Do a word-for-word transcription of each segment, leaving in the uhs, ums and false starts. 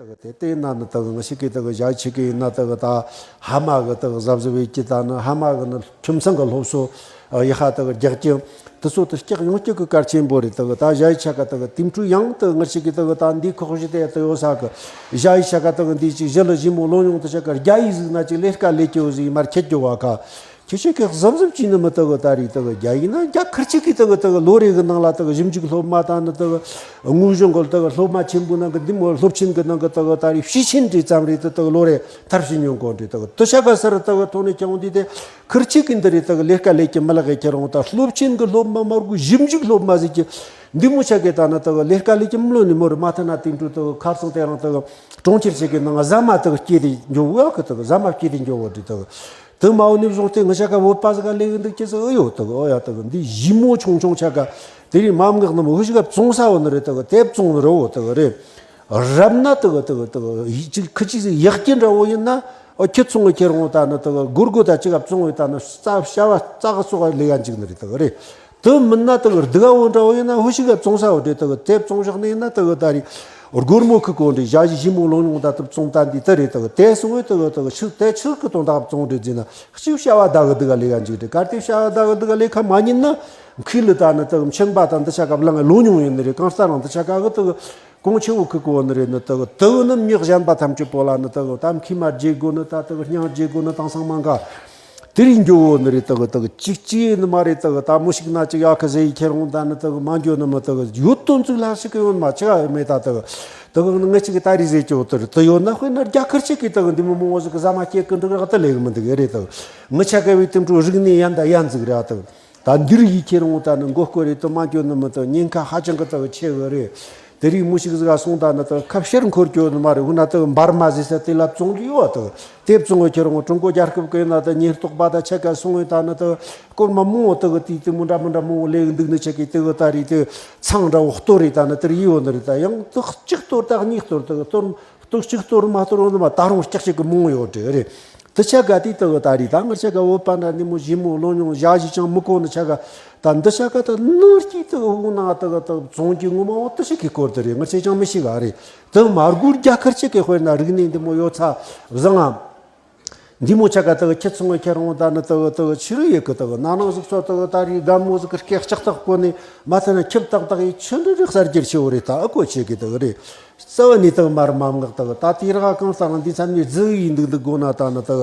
དེ་ལྟས་ན་ནི་དག་ང་ཞིག་གིས་དག་ཞག་ཆེ་གི་ཡིན་ན་དག་ད་ཧ་མ་གི་དག་གཟབ་གཟབ་བྱེད་ཀྱི། ད་ནི་ཧ་མ་གི་ནི་ཁྱིམ་ཚང་གི་སློབ་གསོ་ཡག་པ་དག་རྒྱག་གི། དེ་ཚོ་དེ་སྐྱག་ཡོང་སྐྱག་གི་གལ་ཆེན་པོ་རེད། དག་ད་ཞག་ཆ་ག་དག་དེ་འཕྲུལ་ཡང་དག་ང་ཞིག་གིས་དག་ད་འདི་ཁོག་བཞི་དེ་དུ་ཡོད་ས་གི། ཞག་ཆ་ག་དག་འདི་ཅིག་གཞི་ལ་ཞི་མོ་ལོ་ཉུང་དུ་ཆ་ག་རྒྱ་ཡིག་ཟིག་ན་ཅིག་ལས་ཀ་ལས་ཀྱི་བོ་ཟིག་མར་ཁྱེད་ཀྱི་བ་ཁ། ཁྱེད་ཆོ་གིས་གཟབ་གཟབ་བྱས་ནི་མི་དག་ད་རེས་དག་རྒྱ་ཡིག་ན་རྒྱ་ཁར་ཆེ་གི་དག་དག་ལོ་རེ་གི་ནང་ལ་དག་ཞིབ་འཇུག་སློབ་མ་དང་ནི་དག་དངོས་གཞི་འགོལ་དག་སློབ་མ་ཆེན་པོ་ནང་གི་འདི་མོ་སློབ་ཆེན་གི་ནང་གི་དག་ད་རེས་ཤེས་ཆེན་འདྲ་ཙམ་རེད། དེ་དག་ལོ་རེ་མཐར་ཕྱིན་ཡོང་གོ་འདྲ་དག་དུ་ཤ་ག་སར་དག་ཐོག་ནས་ཀྱང་འདི་དེ་ཁུར་ཆེ་གི་འདི་རེད། དག་ལས་ཀ་ལས་ཀྱི་མི་ལག་གི་ཁྱེད་རང་ད་སློབ་ཆེན་གི་སློབ་མ་མར་གོ་ཞིབ་འཇུག་སློབ་མ་ཟིག་གི་འདི་མོ་ཆ་གི་ད་ནི་དག་ལས་ཀ་ལས་ཀྱི་མི་ལོ་ནི་མོ་རེད། མ་ཐ་ན་དེ་འཕྲུལ་དག་ཁ་སང་དེ་རང་དག་གྲོང་ཁྱེར་ཆེ་གི་ནང་ཟ་མ་དག་སྐྱེས་ཏེ་འགྱོ་བ་གི་དག་ཟ་མ་སྐྱེས་ཏེ་འགྱོ་བ་འདྲ་དག་དེ་མ་འོ་ནི་བཟུང་སྟེ་ང་ཆ་ག་བོད་པ་ཟིག་ག་ལས་གི་འདུག་ཅེས་སུ་ཨེ་ཡོད་དག་ཨོ་ཡ་དག་འདི་ཞི་མོ་ཆུང་ཆུང་ཆ་ག་དེ་རིང་མ་མངགས་ནི་མོ་ཧུ་ཞིག་ག་བཙོང་ས་བོ་ནི་རེད། དག་དེབ་བཙོང་ནི་རེད་བོ་དག་རེད། རབ་ན་དག་དག་དག་ཡིག་ཅིག་ཁུ་ཅིག་ཟིག་ཡག་གི་འདྲ་བོ་ཡིན་ན་ཨོ་ཁྱི་ཚོང་གི་ཁྱེར་འོང་ད་ནི་དག་སྒོར་སྒོར་ད་ཅིག་ག་བཙོང་བའི་ད་ནི་རྩ་བྱ་བ་རྩ་ག་སོག་ག་ལས་ཡ་འཇིག་ནི་རེད། དག་རེད། དེ་མིན་ན་དག་སྡུག་བོ་འདྲ་བོ་ཡིན་ན་ཧུ་ཞིག་ག་བཙོང་ས་བོ་འདྲ་དག་དེབ་བཙོང་བཞག་ནས་ཡིན་ན་དག་ད་རེད། སྒོར་མོ་ཁུ་གོ་འདྲ་ཞ་ཞི་ཞི་མོ་ལོ་ཉུང་ད་དེབ་བཙོང་ད་འདི་ད་རེད། དག་དེ་སོང་བས་དག་དག་ཆུ་དེ་ཆུ་གི་དོན་དག་བཙོང་འདྲ་ཟིན་ན་གཅིག་བྱ་བ་ད་གི་སྡུག་ག་ལས་ག་འཇིག་འདྲ། གལ་ཏེ་བྱ་བ་ད་གི་སྡུག་ག་ལས་ཁ་མ་ཉན་ན་མཁས་ལི་ད་ནི་དག་མཆིན་པ་དང་འདི་ཆ་ག་བླངས་ལོ་ཉུང་ཡིན་ནི་རེད། གང་ལྟར་རང་འདི་ཆ་ག་གི་དག་གོང་ཆེ་བོ་ཁུ་གོ་ནི་རེད། ནི་དག་དག་ནི་མྱི་གཞན་པ་ཐམས་ཅད་པོ་ལ་ནི་དག་ད་མཁས་མ་བརྗེ་དགོ་ནི་ད་དག་སྙིང་བརྗེ་དགོ་ནི་དེང་སང་མང་ག་དེ་རིང་འགྱོ་བོ་ནི་རེད། དག་དག་གཅིག་གཅིག་ནི་མ་རེད། དག་ད་མོ་ཞིག་ན་ཅིག་ཡག་གི་ཟེར་ཡི་ཁྱེར་འོང་ད་ནི་དག་མ་འགྱོ་ནི་མི་དག་ཡོད་དོན་ཚུགས་ལ་ཞིག་གི་ཡོད་མ་ཆ་མེད་ད། དག་དག་ནི་ངི་ཅིག་ད་རེས་ཟེར་གྱོ་དེར་དུ་ཡོད་ན་དཔེར་ན་རྒྱ་ཁར་ཅིག་གི་དག་འདི་མོ་མོ་ཟིག་གི་ཟ་མ་སྐྱེ་གི་འདུག་རག་ད་ལས་གི་མི་འདུག་ཨེ་རེད། དག་ངི་ཆ་ག་བའི་དེ་འཕྲོ་རིག་གནས་ཡན་ད་ཡན་ཟིག་ར་དག་ད་འདིར་ཡི་ཁྱེར་འོང་ད་ནི་མགོ་སྐོར་རེད་དུ་མ་འགྱོ་ནི་མི་དག་ཉེན་ཁ་ཧ་ཅང་གི་དག་ཆེ་གི་རེད། དེ་རིང་མོ་ཞིག་ཟིག་ག་སོང་ད་ནི་དག་ཁ་ཕྱིར་འཁོར་གྱོ་ནི་མ་རེད། འོ་ན་དག་འབར་མ་ཟེར་ས་དེ་ལ་བཙོང་གི་ཡོད་དག་དེ་བཙོང་བའི་ཁྱེར་འོང་ཀྲུང་གོ་རྒྱལ་ཁབ་ཀྱི་ན་དག་ཉེན་རྟོག་པ་དང་ཆ་ག་སོང་བའི་ད་ནི་དག་སྐོར་མ་མོ་དག་དེ་དེ་མོ་འདྲ་མི་འདྲ་མོ་ལས་འདུག་ནི་ཆ་གི་དེ་གི་ད་རེད། དེ་ཚང་འདྲ་བོ་གཏོར་རེད། ད་ནི་དེར་ཡི་ཡོད་ནི་རེད། ད་ཡང་དག་གཅིག་གཏོར་དག་གཉིས་གཏོར་དག་གཏོར་གཏོར་གཅིག་གཏོར་མ་གཏོར་འོ་ནི་མ་ད་རུང་སྐྱག་གཅིག་གི་མོ་ཡོད་དེ་རེད། དེ་ཆ་ག་དེ་དག་ད་རེད། ད་ང་ཆ་ག་བོད་པ་འདྲ་ནི་མོ་ཞི་མོ་ལོ་ཉུང་ཞ་ཞི་ཅང་མི་གོ་ནི་ཆ་ག་ད་འདི་ཆ་ག་ད་ནོར་གྱི་དག་འོ་ན་དག་དག་བཙོང་གི་ངོ་མ་འོ་དེ་ཞིག་གི་སྐོར་དེ་རེད། ང་ཆེ་ཅང་མི་ཤེས་ག་རེད། དེ་མ་སྒུར་རྒྱ་ཁར་ཅིག་གི་དཔེར་ན་རིག་གནས་འདི་མོ་ཡོད་ཚ་བཟང་ངམ། འདི་མོ་ཆ་ག་དག་ཁྱི་ཚོང་གི་ཁྱེར་འོང་ད་ནི་དག་དག་ཕྱི་རུ་ཡི་གི་དག་ན་ནང་ཟིག་ཚོ་དག་ད་རེས་རྒན་མོ་ཟིག་གི་སྐད་ལྕགས་ཐག་བཀོད་ནས་མ་ཐ་ན་ཁྱི་ཏག་ཏག་ཡི་ཆུ་འདྲ་རིག་གསར་སྒྱུར་ཆེ་བོ་རེད། ད་ཨ་ཀོ་ཆེ་གི་དག་རེད། རྩ་བ་ནས་དག་མར་མ་མངགས། དག་ད་དེ་རག་གང་ལྟར་འདི་མཚམས་ནས་རྫི་ཡི་འདུག་འདུག་དགོ་ན་ད་ནི་དག་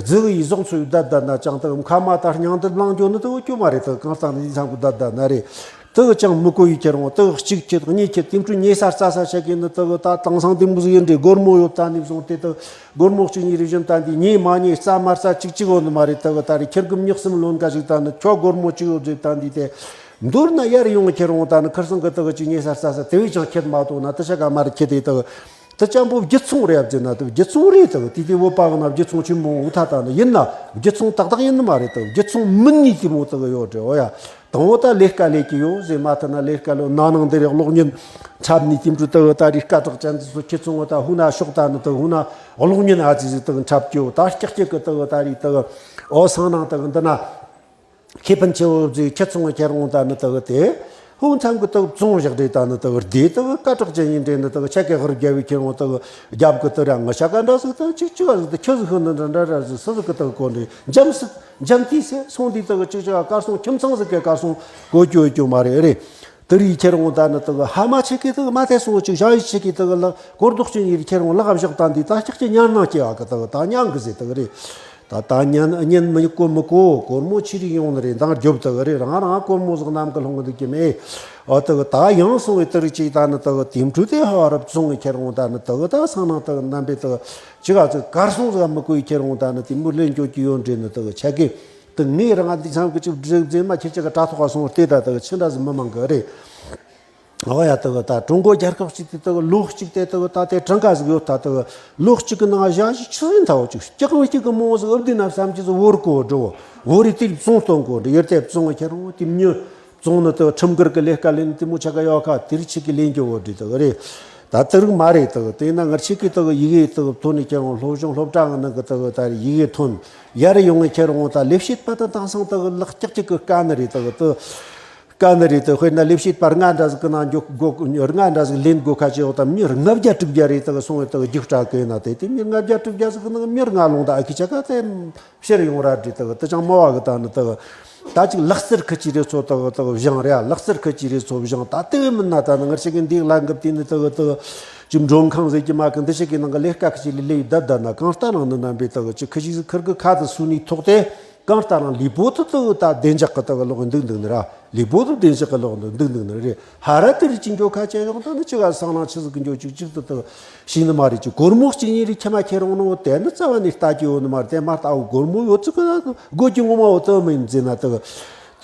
རྫི་ཡི་ཟོག་ཚོ་ཡི་བསྡད་བསྡད་ན་ཅང་དག་ཁ་མ་ད་སྙིང་དུ་ལངས་འགྱོ་ནི་དག་སྐྱོ་མ་རེད། དག་གང་ལྟར་འདི་མཚམས་གི་བསྡད་བསྡད་ན་རེད། དེ་ཅང་མི་གོ་ཡི་ཁྱེར་འོང་། དེ་གཅིག་ཁྱེར་གཉིས་ཁྱེར་དེ་འཕྲོ་ཉེ་ས་རྩ་ས་ཆ་གི་ནི་དེ་ད་དེང་སང་དེ་མོ་ཟིག་ཡིན་འདྲ། སྒོར་མོ་ཡོད་ད་ནི་བཟུང་སྟེ་དེ་སྒོར་མོ་གཅིག་གཉིས་རེ་བཞིན་ད་འདི་ཉེ་མ་ཉེ་རྩ་མ་རྩ་གཅིག་གཅིག་ཡོད་ནི་མ་རེད། དེ་གི་ད་རེ་ཁྱེར་གི་མྱི་གསུམ་ལོན་ག་ཞིག་ད་ནི་ཁྱོ་སྒོར་མོ་གཅིག་ཡོད་ཟིག་ད་འདི་དེ་མདོར་ན་ཡར་ཡོང་ཁྱེར་འོང་ད་ནི་ཁར་སང་གི་དེ་གི་གཅིག་ཉེ་ས་རྩ་ས་དེ་བས་ཀྱང་ཁྱེར་མ་གཏོགས་ན་དེ་ཆ་ག་མ་རེད། ཁྱེར་དེ་དེ་གི་དེ་ཅང་པོ་བརྒྱུད་ཚོང་རེད་ཟེར་ན་དེ་བརྒྱུད་ཚོང་རེད། དེ་གི་དེ་དེ་བོད་པ་གི་ན་བརྒྱུད་ཚོང་ཆེན་མོ་འུ་ཐ་ད་ནི་ཡིན་ན་བརྒྱུད་ཚོང་ཏག་ཏག་ཡིན་ནི་མ་རེད། དེ་བརྒྱུད་ཚོང་མིན་ནི་དེ་མོ་དེ་གི་ཡོད་རེད། འོ་ཡ། དང་པོ་ད་ལས་ཀ་ལས་ཀྱི་ཡོད་ཟེར་མ་ཐུབ་ན་ལས་ཀ་ལོ་ན་ནིང་འདི་རེད། གློག་བརྙན་འཁྲབ་ནས་དེ་འཕྲོ་དེ་གི་ད་རེས་སྐད་གྲགས་ཅན་དེ་ཚོ་ཁྱི་ཚོང་བ་ད་ཧུ་ན་ཤོག་ད་ནི་དེ་ཧུ་ན་གློག་བརྙན་ཨ་ཙི་ཟིག་དེ་གི་འཁྲབ་ཀྱི་ཡོད། ད་སྐྱག་སྐྱག་གི་དེ་གི་ད་རེས་དེ་གི་ཨོ་སང་ནང་དེ་གི་འདི་ན་ཁེ་ཕན་ཆེ་བོ་ཟིག་ཁྱི་ཚོང་བ་ཁྱེར་འོང་ད་ནི་དེ་གི་དེ་ཧུ་མཚམས་གི་དེ་གི་བཙོང་བཞག་རེད། ད་ནི་དེ་གི་བདེ་དེ་གི་སྐད་གྲགས་ཅན་ཡིན་འདྲ་ནི་དེ་གི་ཆ་གི་ཧུར་རྒྱབ་བའི་ཁྱེར་འོང་དེ་གི་རྒྱབ་གི་དེ་ར་ང་ཤ་ཀ་འདྲ་ཟིག་དེ་གཅིག་གཅིག་ཨ་ཟིག་དེ་ཁྱི་ཟིག་ཧུ་ནི་འདྲ་འདྲ་ར་ཟིག་སུ་ཟིག་གི་དེ་གི་གོ་འདྲ་འཇམ་སྲིད། འཇམ་ཏིས་སེ་སོང་དུས་དག་ཅིག་ཅིག་དཀར་སོང་ཁྱིམ་ཚང་ཟིག་གི་དཀར་སོང་གོ་རྒྱུ་ཡོད་རྒྱུ་མ་རེད་རེད། དེ་རིགས་ཁྱེར་འོང་ད་ནི་དག་ཧ་མ་ཆེ་གི་དག་མ་ཐེ་སོང་ཅིག་ཞང་ཡི་ཆེ་གི་དག་ལ་གོར་རྡོག་ཅིག་ཡིར་ཁྱེར་འོང་ལག་བཞག་ད་འདི་ད་ལྕགས་ཀྱི་ཉར་ནང་སྐྱེ་བ་གི་དག་ད་ཉང་གི་ཟེ་དག་རེད། ད་ད་ཉན་ཉན་མི་གོ་མི་གོ་གོར་མོ་ཆི་རིགས་ཡོང་ནི་རེད། འདང་རྒྱོབ་དག་རེད། རང་རང་གོར་མོ་ཟིག་ནམ་གི་ལྷུང་གི་འདུག་གི་མེད། ཨ་དག་ད་ཡང་སོང་བའི་དེ་རིགས་ཅིག་ད་ནི་དག་དེ་འཕྲུལ་དེ་ཧ་བ་རབ་སོང་བའི་ཁྱེར་འོང་ད་ནི་དག་ད་སང་ནང་དག་རྣམ་པའི་དག་ཅི་ག་ཚོད་གར་སོང་ཟིག་མི་གོ་ཡི་ཁྱེར་འོང་ད་ནི་དེ་མོ་ལེན་འགྱོ་གི་ཡོད་འདྲེ་ནི་དག་ཆ་གི་དེ་ངས་རང་འདི་ཚང་གི་ཅིག་བསྒྲིགས་བསྒྲིགས་མ་ཁྱེད་ཅག་གི་དྲ་ཐོག་ག་སོང་བལྟས་ད་དག་ཕྱི་འདྲ་ཟིག་མི་མང་གི་རེད། ཨོ་ཡ་དག་ད་ཀྲུང་གོ་རྒྱལ་ཁབ་ཅིག་དེ་དག་ལོ་གཅིག་དེ་དག་ད་དེ་གྲངས་ཀ་ཟིག་ཡོད་ད་དག་ལོ་གཅིག་གི་ནང་བཞག་ཞིག་ཆུ་ཟིན་ཐའོ་ཅིག་སྐྱག་མི་སྐྱག་གི་མོ་ཟིག་ཨུབ་དེ་ན་བསམ་གྱི་ཟིག་བོར་གོ་འགྲོ་བོ་རི་དེ་བཙོང་གཏོང་གོ་འགྲོ་ཡོད་དེ་བཙོང་ཁྱེར་འོང་དེ་མྱི་བཙོང་ནི་དག་ཁྲིམས་འགལ་གི་ལས་ཀ་ལེན་དེ་མོ་ཆ་ག་ཡོད་ཁ་དེ་རིགས་ཆིག་གི་ལེན་རྒྱུ་བོ་འདྲི་དག་རེད། ད་དེ་རིགས་མ་རེད་དག་དེ་ན་ངར་ཆིག་གི་དག་ཡི་གེ་དག་ཐོན་ནས་ཁྱེར་འོང་སློབ་སྦྱོང་སློབ་གྲྭ་ནང་གི་དག་ད་ཡི་གེ་ཐོན་ཡར་ཡོང་ངས་ཁྱེར་འོང་ད་ལས་བྱེད་པ་དང་དེང་སང་དག་ལག་སྐྱག་སྐྱག་གི་དཀའ་ནི་རེད་དག་དེ། ཀ་ནི་རེད་དེ། དཔེར་ན་ལས་བྱེད་པ་ལྔ་འདྲ་ཟིག་གི་ནང་འཇོག་དགོས། ལྔ་འདྲ་ཟིག་ལེན་དགོས་ཁ་ཅིག་ཡོད་དམ། མྱི་ལྔ་བརྒྱ་དྲུག་བརྒྱ་རེད་དེ་སོང་བས་དེ་རྒྱུགས་སྤྲད་གི་ཡིན་ན། དེ་དེ་མྱི་ལྔ་བརྒྱ་དྲུག་བརྒྱ་ཟིག་གི་ནང་མྱི་ལྔ་ལོངས་ད་ཨ་ཁི་ཆ་ཀ་དེ་ཕྱིར་ཡོང་ར་འདྲི་དེ་དེ་ཅང་མ་བ་གི་ད་ནི་དེ། ད་ཅིག་ལག་རྩལ་ཁི་ཅི་རེད་ཚོ་དེ་དེ་བཞེངས་རེད། ལག་རྩལ་ཁི་ཅི་རེད་ཚོ་བཞེངས། ད་དེ་མིན་ན་ད་ནི་ང་ཅག་གི་འདི་ལ་འགབ་དེ་ནི་དེ་དེ་ཅིག་མགྲོན་ཁང་ཟེར་གི་མ་གི་འདི་ཞིག་གི་ནང་གི་ལས་ཀ་ཁི་ཅི་ལས་ལས་ད་ད་ན་གང་ལྟར་ནང་ནི་རྣམ་པའི་དེ་ཅིག་ཁི་ཅི་ཟིག་ཁིར་གི་ཁ་དེ་སུ་ནི་ཐོག་དེ། གང་ལྟར་ན་ལུས་པོ་དེ་དེ་ད་བདེ་འཇགས་ཀྱི་དེ་ལོག་འདུག་འདུག་ནི་ར། ལུས་པོ་དེ་བདེ་འཇགས་ཀྱི་ལོག་འདུག་འདུག་འདུག་ནི་རེད། ཧ་ར་དེ་རིགས་ཅིག་འགྱོ་ཁ་ཆེ་ཡོང་ད་ནི་ཅི་ག་སང་ན་ཆི་ཟིག་གི་འགྱོ་ཅིག་ཅིག་དེ་དེ་ཤེས་ནི་མ་རེད། ཅིག་སྒོར་མོ་གཅིག་གཉིས་རིགས་ཁྱི་མ་ཁྱེར་འོང་ནོ་དེ་ནི་རྩ་བ་ནས་ལྟ་རྒྱུ་ཡོད་ནི་མ་རེད། དེ་མ་ལྟ་བུ་སྒོར་མོ་ཡོད་ཚིག་གི་སྒོ་གི་ངོ་མ་བོ་དེ་མིན་ཟེར་ན་དེ། དེ་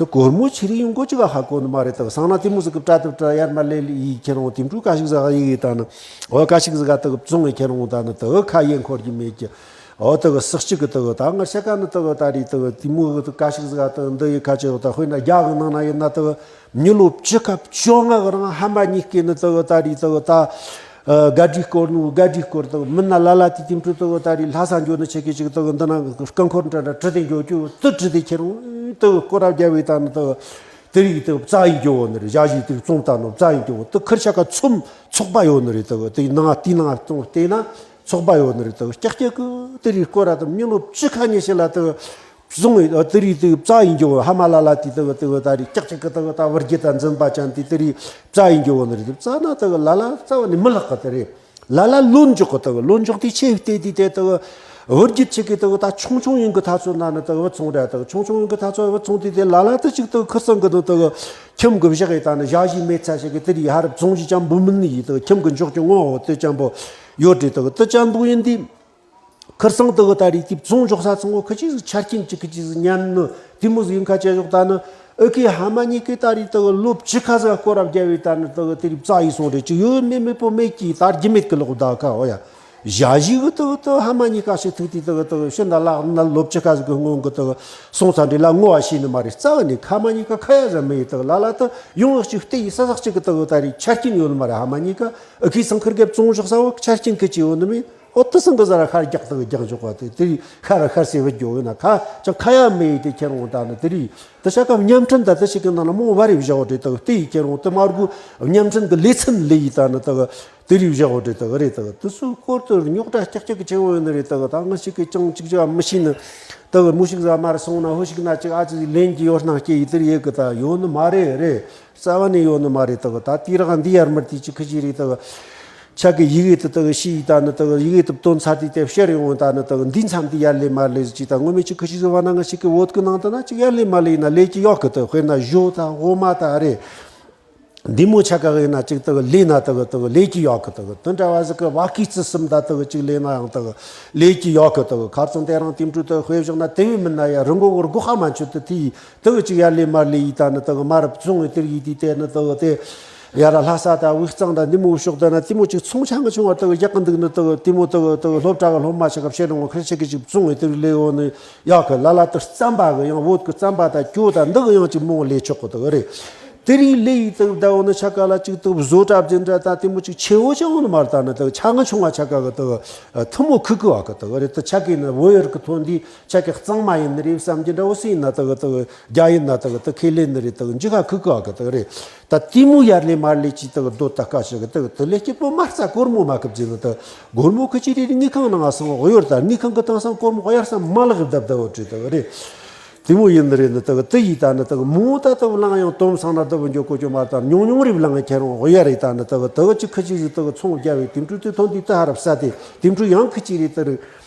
སྒོར་མོ་ཆི་རིགས་ཡོང་གོ་ཅི་ག་ཧ་གོ་ནི་མ་རེད། དེ་སང་ན་དེ་མོ་ཟིག་གི་བྲ་དེ་བྲ་ཡར་མ་ལེ་ལེ་ཡིས་ཁྱེར་འོང་དེ་འཕྲུལ་ག་ཞིག་ཟ་ག་ཡི་ཡི་ད་ནི་འོ་ག་ཞིག་ཟིག་ག་དེ་བཙོང་ངེ་ཁྱེར་འོང་ད་ནི་དེ་ཁ་ཡེ་འཁོར་གྱི་མེད་ཀྱི། འོ་དེ་གི་སག་གཅིག་གི་དེ་གི་ད་ང་ཤ་ཀ་ནི་དེ་གི་ད་རེད། དེ་གི་དེ་མོ་གི་དེ་ག་ཞིག་ཟིག་ག་དེ་འདི་ཡི་ཁ་ཆེ་བ་ད་དཔེར་ན་རྒྱ་གི་ནང་ན་ཡིན་ན་དེ་གི་མྱི་ལོ་བཅུ་ཁ་བཅོ་ལྔ་གི་རིང་ཕ་མ་གཉིས་ཀས་ནི་དེ་གི་ད་རེད། དེ་གི་ད་ཨ་དགའ་སྒྲིག་སྐོར་ནུ་དགའ་སྒྲིག་སྐོར་དེ་གི་མིན་ན་ལ་ལ་དེ་དེ་འཕྲུལ་དེ་གི་ད་རེད། ལྷ་ས་འགྱོ་ནི་ཆེ་གི་ཅིག་དེ་གི་འདི་ན་རྐང་འཁོར་འདྲ་འདྲ་བྲི་དེ་འགྱོ་རྒྱུ་དེ་བྲི་དེ་ཁྱེར་འོང་དེ་གི་སྐོར་ར་རྒྱབ་བས་ད་ནི་དེ་གི་དེ་རིགས་དེ་གི་རྩ་ཡི་འགྱོ་བོ་ནི་རེད། ཞ་ཞི་དེ་གི་བཙོང་ད་ནོ་རྩ་ཡི་འགྱོ་བོ་དེ་ཁིར་ཆ་ཀ་ཚོམ་ཚོགས་པ་ཡོད་ནི་རེད། དེ་གི་དེ་ནང་དེ་ནང་བཙོང་བལྟས་ན། ཚོགས་པ་ཡོད་ནི་རེད། དེ་ཀྱག་ཀྱག་གི་དེ་རིགས་སྐོར་ར་དེ་མྱི་ལོ་བཅུ་ཁ་ཉི་ཤུ་ལ་དེ་བཟུང་བའི་དེ་རིགས་དེ་རྩ་ཡིན་རྒྱུ་ཕ་མ་ལ་ལ་དེ་དེ་དེ་ད་རིགས་ཀྱག་ཀྱག་གི་དེ་ད་བུ་རྒྱུད་དང་འཛིན་པ་ཅན་དེ་དེ་རིགས་རྩ་ཡིན་རྒྱུ་ནི་རེད། དེ་རྩ་ན་དེ་ལ་ལ་རྩ་བ་ནས་མི་ལྷག་གི་དེ་རེད། ལ་ལ་ལོན་འཇོག་གི་དེ་ལོན་འཇོག་དེ་ཆེ་བལྟས་དེ་དེ་དེ་བུ་རྒྱུད་ཆེ་གི་དེ་ད་ཆུང་ཆུང་ཡིན་གི་ཐ་ཚོད་ན་ནི་དེ་བུ་ཚོང་ར་དེ་ཆུང་ཆུང་ཡིན་གི་ཐ་ཚོད་བུ་ཚོང་དེ་དེ་ལ་ལ་དེ་ཅིག་དེ་ཁུ་སང་གི་ནི་དེ་ཁྱིམ་གི་བཞག་ཡི་ད་ནི་ཞ་ཞི་མེད་ཚ་ཞིག་གི་དེ་རིགས་ཧ་རབ་བཙོང་ཞིག་ཅང་འབུ་མིན་ནི་ཡི་དེ་ཁྱིམ་གི་འཇོག་རྒྱུ་ངོ་བོ་དེ་ཅང་པོ། ཡོད་རེད། དེ་གི་དེ་ཅན་པོ་ཡིན་དུས། ཁིར་སང་དེ་གི་ད་རེས་དེ་བཙོང་འཇོག་ས་ཚང་བོ་ཁི་ཅིག་ཆ་རྐྱེན་གཅིག་ཁི་ཅིག་ཉམས་ནི་དེ་མོ་ཟིག་ཡིན་ཁ་ཆེ་ཞོག་ད་ནི་ཨི་ཁི་ཕ་མ་གཉིས་ཀས་ད་རེས་དེ་གི་ལོ་བཅུ་ཁ་ཟིག་སྐོར་ར་བརྒྱབ་བས་ད་ནི་དེ་གི་དེ་རིགས་རྩ་ཡི་སོང་རེད། ཅིག་ཡོད་མེད་མེད་པོ་མེད་ཀྱི་ད་རྒྱུ་མེད་ཀི་ལོག་ད་ཁ་འོ་ཡ། ཞ་ཞི་གི་དེ་གི་དེ་ཕ་མ་གཉིས་ཀ་ཞིག་ཐུག་དུས་དེ་གི་དེ་གི་ཤི་འདའ་ལག་ན་ལོ་བཅུ་ཁ་ཟིག་གི་སྔོན་གི་དེ་གི་སོང་ཚ་འདྲི་ལ་ངོ་བ་ཤེས་ནི་མ་རེད། རྩ་བ་ནས་ཕ་མ་གཉིས་ཀ་ཁ་ཡ་ཟ་མེད་ཡི་དེ་གི་ལ་ལ་དེ་ཡོང་ཨི་ཅིག་བལྟས་ཡི་ས་ས་གཅིག་གི་དེ་གི་ད་རེས་ཆ་རྐྱེན་ཡོད་ནི་མ་རེད། ཕ་མ་གཉིས་ཀ་ཨི་ཁི་སང་ཁིར་གེ་བཙོང་ཞོག་ས་བོ་ཆ་རྐྱེན་ཁི་ཅི་ཡོད་ནི་མེད། ཨོ་དེ་སང་གི་ཟ་ར་ཤར་རྒྱག་དེ་རྒྱག་འཇོག་པ་དེ་དེ་རིགས་ཤར་ར་ཤར་སེ་བུད་རྒྱུ་ཡོད་ན་ཁ་ཅང་ཁ་ཡ་མེད་ཡི་དེ་ཁྱེད་རང་ད་ནི་དེ་རིགས་དེ་ཤ་ཀ་མཉམ་འཕྲིན་ད་དེ་ཞིག་གི་ནང་ན་མོ་བ་རེ་བཞག་འོ་དེ་དེ་དེ་ཡི་ཁྱེད་རང་དེ་མར་གུ་མཉམ་འཕྲིན་གི་ལེ་ཚན་ལེ་ཡི་ད་ནི་དེ་དེ་རིགས་བཞག་འོ་དེ་དེ་རེད། དེ་དེ་སུ་སྐོར་དུ་རྙོག་དྲ་ཀྱག་ཀྱག་གི་ཆེ་བོ་ཡོད་ནི་རེད། དེ་ད་ང་ཞིག་གི་ཅང་ཅིག་ཅང་མི་ཤེས་ནི་དེ་མོ་ཞིག་ཟ་མར་སོང་ན་ཧོ་ཞིག་ན་ཅིག་ཨ་ཅིག་ལེན་གྱི་ཡོད་སྣང་སྐྱེ་ཡི་དེ་རེད་གི་ད་ཡོད་ནི་མ་རེད་རེད། རྩ་བ་ནས་ཡོད་ནི་མ་རེད། དག་ད་དེ་རག་འདི་ཡར་མར་དེ་ཅི་ཁི་ཅི་རེད། དག་ཆ་གི་ཡི་གེ་དེ་དག་ཤི་ཡི་ད་ནི་དག་ཡི་གེ་དེ་བཏོན་ཚར་དུས་དེ་ཕྱིར་ཡོང་ད་ནི་དག་འདི་མཚམས་དེ་ཡར་ལས་མར་ལས་ཅི་ད་ངོ་མས་ཅི་ཁི་ཅི་ཟེར་བ་ན་ང་ཞིག་གི་བོད་གི་ནང་དུ་ན་ཅིག་ཡར་ལས་མར་ལས་ཡིན་ན་ལས་ཀྱི་ཡག་གི་དག་དཔེར་ན་ཞོ་དང་འོ་མ་དང་རེད། འདི་མོ་ཆ་ག་ཡིན་ན་ཅིག་དག་ལས་ན་དག་དག་ལས་ཀྱི་ཡག་གི་དག་དེ་འདྲ་བ་ཟིག་གི་བ་ཀི་རྩི་གསུམ་ད་དག་ཅིག་ལས་ན་ཡང་དག་ལས་ཀྱི་ཡག་གི་དག་ཁ་ཚང་དེ་རང་དེ་འཕྲུལ་དུ་དཔེ་བཞག་ན་དེ་བས་མིན་ན་ཡ་རི་མགོ་བོར་སྒོ་ཁ་མ་ཆུད་དུ་དེ་ཡི། དེ་གི་ཅིག་ཡར་ལས་མར་ལས་ཡིན་ད་ནི་དེ་གི་མར་བཙོང་བའི་དེར་ཡིན་དུས་དེ་ནི་དེ་གི་དེ་ཡར་ལྷ་ས་དང་དབུས་གཙང་དང་འདི་མོ་ཕྱོགས་དེ་ན་དེ་མོ་ཅིག་ཚོང་ཆ་ང་ཆུང་བ་དེ་གི་རྒྱག་གི་འདུག་ནི་དེ་གི་དེ་མོ་དེ་གི་དེ་གི་སློབ་གྲྭ་གི་སློབ་མ་ཞིག་གི་ཕྱིར་འོང་ཁིར་ཞིག་གི་ཅིག་བཙོང་བའི་དེར་ལས་འོ་ནི་ཡག་གི་ལ་ལ་དེ་རྩམ་པ་གི་ཡང་བོད་གི་རྩམ་པ་དང་གྱོ་དང་འདི་གི་ཡང་ཅིག་མོ་ལས་ཆོག་གི་དེ་གི་རེད། དེ་རིང་ལས་ཡིན་དེ་གི་ཟླ་འོ་ནི་ཆ་ག་ལ་ཅིག་དེ་གི་བཟོ་གྲྭ་འཛིན་གྲྭ་དང་དེ་མོ་ཅིག་ཆེ་བོ་ཅང་འོ་ནི་མ་རེད། ད་ནི་དེ་གི་ཆ་ང་ཆུང་བ་ཆ་ག་གི་དེ་གི་ཐུ་མོ་ཁུ་ཁུ་བ་གི་དེ་གི་རེད། དེ་ཆ་གི་ནི་བོད་ཡུལ་གི་ཐོན་དུས་ཆ་གི་གཙང་མ་ཡིན་ནི་རེད་བསམ་གྱི་འདྲ་བོ་སུ་ཡིན་ན་དེ་གི་དེ་གི་རྒྱ་ཡིན་ན་དེ་གི་དེ་ཁས་ལེན་ནི་རེད། དེ་གི་འཇིག་ཁ་ཁུག་ཁུག་གི་དེ་གི་རེད། ད་དེ་མོ་ཡར་ལས་མར་ལས་ཅིག་དེ་གི་སྡོད་ད་དཀའ་ཞིག་གི་དེ་གི་དེ་ལས་སྐྱིད་པོ་མ་རྩ་སྒོར་མོ་མ་ཁུབ་ཅིག་ནི་དེ་གི་སྒོར་མོ་ཁུ་ཅི་རེད། དངུལ་ཁང་ནང་སང་གཡོར་ད་དངུལ་ཁང་གི་སྟེང་སང་སྒོར་མོ་གཡར་སང་མ་ལག་གི་བརྡབ་ད་བོ་བྲིས་དེ་གི་རེད། དེ་མོ་ཡིན་ནི་རེད། ནི་དེ་གི་དེ་ཡིས་ད་ནི་དེ་གི་མོ་ད་དེ་གི་ལང་ཡང་དོམ་སང་ན་དེ་བོ་འགྱོ་གོ་ཅོ་མ་ད་ཉུང་ཉུང་རེད་ལང་ཁྱེར་འོང་གཡར་རེད། ད་ནི་དེ་གི་དེ་གི་ཅི་ཁུ་ཅི་ཞིག་དེ་གི་ཚོང་རྒྱབ་བས་དེ་འཕྲུལ་དེ་ཐོན་དུས་དེ་ཧ་རབ་ས་དེ་དེ་འཕྲུལ་ཡང་ཁུ་ཅི་རེད། དེ་རེད།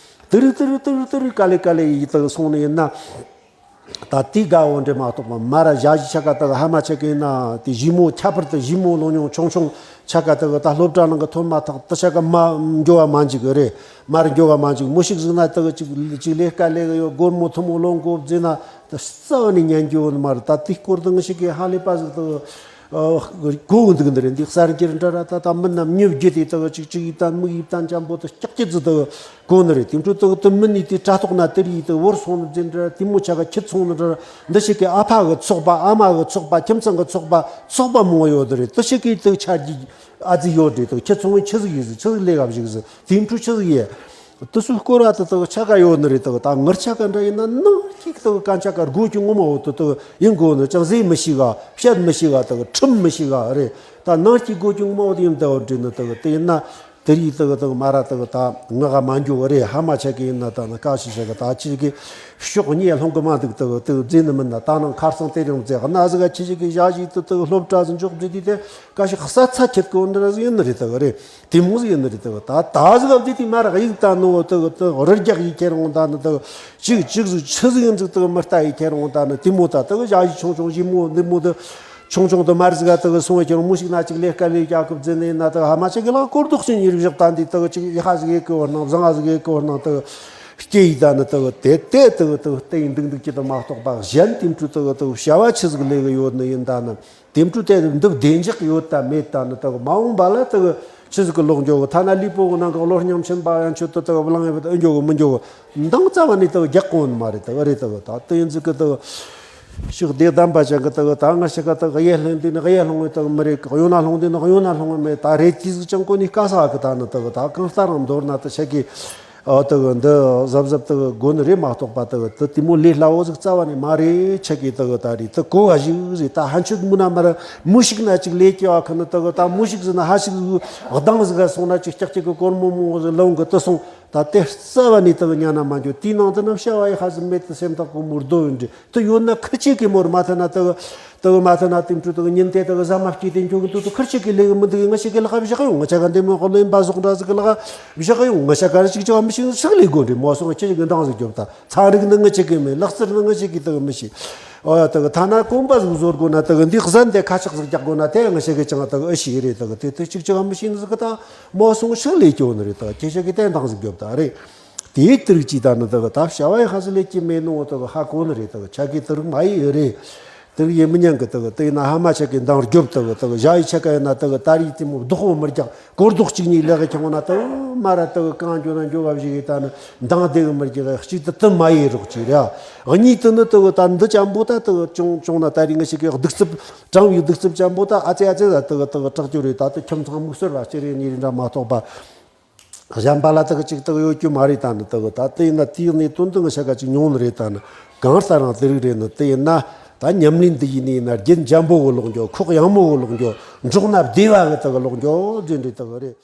དེ་རིགས་དེ་རིགས་དེ་རིགས་དེ་རིགས་དཀའ་ལས་དཀའ་ལས་ཡིས་དེ་གི་སོང་ནི་ཡིན་ན། ད་དེ་དགའ་བོ་འདྲེ་མ་གཏོགས་པ་མ་ར་ཞ་ཞི་ཆ་ག་དེ་གི་ཕ་མ་ཆ་གི་ན་དེ་ཞི་མོ་ཁྱད་པར་དུ་ཞི་མོ་ལོ་ཉུང་ཆུང་ཆུང་ཆ་ག་དེ་གི་ད་སློབ་གྲྭ་ནང་གི་ཐོན་མ་ཐག་དེ་ཆ་ག་མ་འགྱོ་བ་མ་འཇིག་གི་རེད། མར་འགྱོ་བ་མ་འཇིག་མོ་ཞིག་ཟིག་ན་དེ་གི་ཅིག་ཅིག་ལས་ཀ་ལས་གི་ཡོད་སྒོར་མོ་ཐུ་མོ་ལོན་དགོ་ཟེར་ན་དེ་རྩ་བ་ནས་ཉན་རྒྱུ་ཡོད་ནི་མ་རེད། ད་དེ་སྐོར་དུ་ང་ཞིག་གི་ཧ་ལས་པ་ཟིག་དེ་གི་གོ་གི་འདུག་འདི་རེད། འདི་གསར་འགྱུར་འདྲ་ར་ད་ད་མི་རྣམས་མྱི་བརྒྱུད་དེ་དེ་གི་ཅིག་ཅིག་ཡིབ་དང་མིག་ཡིབ་དང་འཇམ་པོ་དེ་སྐྱག་ཅི་ཙི་དེ་གི་གོ་ནི་རེད། དེ་འཕྲོ་དེ་གི་དེ་མི་ནི་དེ་དྲ་ཐོག་ན་དེ་རིགས་དེ་བོར་སོང་ནི་འཛིན་འདྲ་དེ་མོ་ཆ་ག་ཁྱི་ཚོང་ནི་འདྲ་འདི་ཞིག་གི་ཨ་ཕ་གི་ཚོགས་པ་ཨ་མ་གི་ཚོགས་པ་ཁྱིམ་ཚང་གི་ཚོགས་པ་ཚོགས་པ་མང་བོ་ཡོད་དེ་རེད། དེ་ཞིག་གི་དེ་ཆ་རྒྱུས་ཨ་ཙི་ཡོད་རེད། དེ་ཁྱི་ཚོང་བའི་ཆི་ཟིག་ཡིན་ཟིག་ཆི་ཟིག་ལས་ག་བཞིག་ཟིག་དེ་འཕྲོ་ཆི་ཟིག་ཡེ། དུ་སུ་སྐོར་བ་དུ་དུ་ཆ་ག་ཡོད་ནི་རེད། དུ་ད་ངར་ཆ་ག་འདྲ་ཡིན་ན་ནང་གི་དུ་གན་ཆ་ག་སྒོ་ཀྱི་ངོ་མ་འོ་དུ་དུ་ཡིན་དགོ་ནི་ཅང་ཟེ་མི་ཤི་ག་བཤད་མི་ཤི་ག་དུ་ཁྲིམས་མི་ཤི་ག་རེད། ད་ནང་གི་སྒོ་ཀྱི་ངོ་མ་འོ་དུ་ཡིན་དུ་འོ་འདྲི་ནི་དུ་དེ་ཡིན་ན་དེ་རིགས་དུ་དུ་མ་ར་དུ་ད་ང་ག་མ་འགྱོ་གི་རེད། ཧ་མ་ཆ་གི་ཡིན་ན་ད་ནི་ཀ་ཤི་ཆ་ག་ད་ཅི་གི་ཕྱོགས་གཉིས་ལྷུང་གི་མ་འདུག་དུ་དུ་རྫི་ནི་མིན་ན་ད་ནང་ཁར་སང་དེ་རིང་རྫི་ག་ན་ཟི་ག་ཁྱི་ཆ་གི་ཞག་ཞིག་དུ་དུ་སློབ་གྲྭ་ཟི་འཇོག་རྫི་དུས་དེ་ཀ་ཤི་ས་ཚ་ཁྱེད་གོ་འདྲ་ཟི་ཡིན་ནི་རེད་དུ་གི་རེད། དེ་མོ་ཟིག་ཡིན་ནི་རེད་དོ། ད་ད་ཟིག་འདི་དེ་མ་རག་ཡིག་ད་ནོ་དུ་དུ་རི་རྒྱག་ཡིག་ཁྱེར་འོང་ད་ནི་དུ་ཅིག་ཅིག་ཟིག་ཆི་ཟིག་ཡིན་ཟིག་དུ་མི་ལྟ་ཡིག་ཁྱེར་འོང་ད་ནི་དེ་མོ་ད་དུ་ཞ་ཡི་ཆུང་ཆུང་ཞི་མོ་འདི་མོ་དུ་ཆུང་ཆུང་དུ་མར་ཟིག་དུ་སོང་ཡི་ཁྱེར་འོང་མོ་ཞིག་ན་ཅིག་ལས་ཀ་ལས་རྒྱག་གི་བརྫི་ནི་ན་དུ་ཧ་མ་ཅིག་གི་ལག་སྐོར་དུ་ཤིན་ཡིར་བཞག་ད་འདི་དུ་ཅིག་ཡི་ཧ་ཟིག་ཡི་གི་བར་ནང་བཟང་ང་ཟིག་ཡི་གི་བར་ནང་དུ་སྐྱེ་ཡི་ད་ནི་དུ་དེ་དེ་དུ་དུ་དེ་ཡིན་འདུག་འདུག་ཅི་དུ་མ་གཏོགས་པ་གཞན་དེ་འཕྲུལ་དུ་དུ་བྱ་བ་ཆི་ཟིག་ལས་གི་ཡོད་ནི་ཡིན་ད་ནི། དེ་འཕྲོ་དེ་འདི་བདེ་འཇགས་ཡོད་དམ་མེད་དམ་ནི་དག་མ་འོངས་པ་ལ་དག་ཆི་ཟིག་གི་ལོག་འགྱོ་གི། ཐ་ན་ལུས་པོ་གི་ནང་གི་བློ་སྙོམས་ཕྱིན་པ་ཡང་ཆོད་དུ་དག་བླང་ཡོད་པ་ཨེ་འགྱོ་གི་མི་འགྱོ་གི། འདང་རྩ་བ་ནས་དག་རྒྱག་གོ་ནི་མ་རེད། དག་རེད་དག་ད་དེ་ཡིན་ཟིག་གི་དག་ཕྱོགས་བདེ་གདམ་པ་ཅན་གི་དག་ད་ང་ཞིག་ག་དག་གཡས་ལྷུང་དུས་ནི་གཡས་ལྷུང་བའི་དག་མི་རེད། གཡོན་ན་ལྷུང་དུས་ནི་གཡོན་ན་ལྷུང་བའི་མེད། ད་རེད་དེ་ཟིག་ཅང་གོ་ནི་དཀའ་ས་གི་ད་ནི་དག་ད་གང་ལྟར་རང་མདོར་ན་དུ་ཆེ་གི། ཨ་དེ་གི་འདི་གཟབ་གཟབ་དེ་གི་དགོས་ནི་རེད་མ་གཏོགས་པ་དེ་གི་དེ་དེ་མོ་ལས་སླ་བོ་ཟིག་རྩ་བ་ནས་མ་རེད། ཆ་གི་དེ་གི་ད་རེད་དེ་གོ་བ་ཞིག་ཟིག་ད་ཧན་ཆུད་མུ་ན་མ་ར་མུ་ཞིག་ན་ཅིག་ལས་ཀྱི་བ་ཁ་ནི་དེ་གི་ད་མུ་ཞིག་ཟིག་ན་ཧ་ཞིག་ཟིག་གདང་ཟིག་ག་སོང་ན་ཅིག་ཀྱག་ཀྱག་གི་སྒོར་མོ་མོ་ཟིག་ལོང་གི་དེ་སོང་ད་དེ་རྩ་བ་ནས་དེ་གི་ཉན་ན་མ་འགྱོ། དེའི་ནང་དུ་ན་བྱ་བ་ཡི་ཧ་ཟིག་མེད་དེ་སེམས་ཐག་གི་མུར་རྡོ་ཡིན་འདྲི། དུ་ཡོད་ན་ཁིར་ཆེ་གི་མོར་མ་ཐ་ན་དུ་དུ་མ་ཐ་ན་དུ་འཕྲུ་དུ་ཉིན་དེ་དུ་ཟ་མ་སྐྱེས་ཏེ་འཇོག་གི་འདུག་དུ་ཁིར་ཆེ་གི་ལས་གི་མི་འདུག་ང་ཞིག་གི་ལག་བཞག་ཡོང་། ང་ཆ་ག་འདི་མོ་ཁོ་ལེན་པ་ཟོག་འདྲ་ཟིག་གི་ལག་བཞག་ཡོང་། ང་ཆ་ག་ཞིག་ཅོ་མི་ཤེས་ཟིག་ལས་དགོས་འདྲི་མོ་སོང་ཁྱེད་ཀྱི་འདང་ཟིག་རྒྱོབ་ད། ཚན་རིག་ནི་ང་ཞིག་གི་མེད། ལག་རྩལ་ནི་ང་ཞིག་གི་དུ་མི་ཤེས། ཨོ་ཡ་དུ་ཐ་ན་གོམ་པ་ཟིག་བཟོ་དགོས་ན་དུ་འདི་གཟན་དེ་ཁ་ཆག་ཟིག་རྒྱག་དགོས་ན་དེ་ང་ཞིག་གི་ཅང་དུ་ཨི་ཤེས་རེད། དུ་དེ་དུ་ཅིག་ཅོ་མི་ཤེས་ཟིག་གི་ད་མོ་སོང་ཤིག་ལས་སྐྱོ་ནི་རེད། དུ་ཁྱེད་ཞིག་གི་དེ་འདང་ཟིག་རྒྱོབ་ད་རེད། དེའི་དུ་རིགས་ཀྱིས་ད་ནི་དག་ད་བྱ་བ་ཡི་ཧ་ཟི་ལས་ཀྱི་མེད་ནོ་དག་ཧ་གོ་ནི་རེད། དག་ཆ་གི་དུ་རིགས་མ་ཡི་ཡོད་རེད། དུ་རིགས་ཡིན་མི་ཉན་གི་དག་དེ་ཡིན་ན་ཧ་མ་ཆ་གི་འདང་རྒྱོབ་དག་དག་བྱ་ཡི་ཆ་ག་ཡིན་ན་དག་ད་རིགས་དེ་མོ་བདག་པོ་མི་རྒྱག་གོ་ལྡོག་གཅིག་གཉིས་ལེགས་ཀྱང་ན་དག་མ་ར་དག་གང་འགྱོ་ན་འགྱོ་བ་བཞི་གི་ད་ནི་འདང་དེ་གི་མི་རྒྱག་གཅིག་དུ་དུ་མ་ཡི་རོགས་གཅིག་ར། གཉིས་དུ་ནི་དག་ད་འདི་ཅམ་པོ་ད་དག་ཅུང་ཅུང་ན་ད་རིགས་ང་ཞིག་གི་གདུག་རྩུབ་དྲང་བའི་གདུག་རྩུབ་ཅམ་པོ་ད་ཨ་ཙེ་ཨ་ཙེ་ད་དག་དག་དྲག་རྒྱུ་རེད། ད་དུ་ཁྱིམ་ཚང་མིག་སོར་བ་སྤྱི་རེ་གཉིས་རེ་འདྲ་མ་གཏོགས་པ། གཞན་པ་ལ་དག་ཅིག་དག་ཡོད་རྒྱུ་མ་རེད། ད་ནི་དག་ད་དེ་ཡིན་ན་དེའི་གནས་དོན་དུ་ང་ཤ་ག་ཅིག་ཉུང་ནི་རེད། ད་ནི་གང་ལྟར་རང་དེ་རིགས་རེད། ནི་དེ་ཡིན་ན་ད་ཉམས་ལེན་འདི་ཡིན་ནི་ཡིན་ན་རྒྱན་འཇམ་པོ་བོ་ལོག་འགྱོ། ཁོག་ཡངས་མོ་བོ་ལོག་འགྱོ། འབྲོག་ན་བདེ་བ་གི་དག་ལོག་འགྱོ་རྒྱུ་འདྲ་དག་རེད།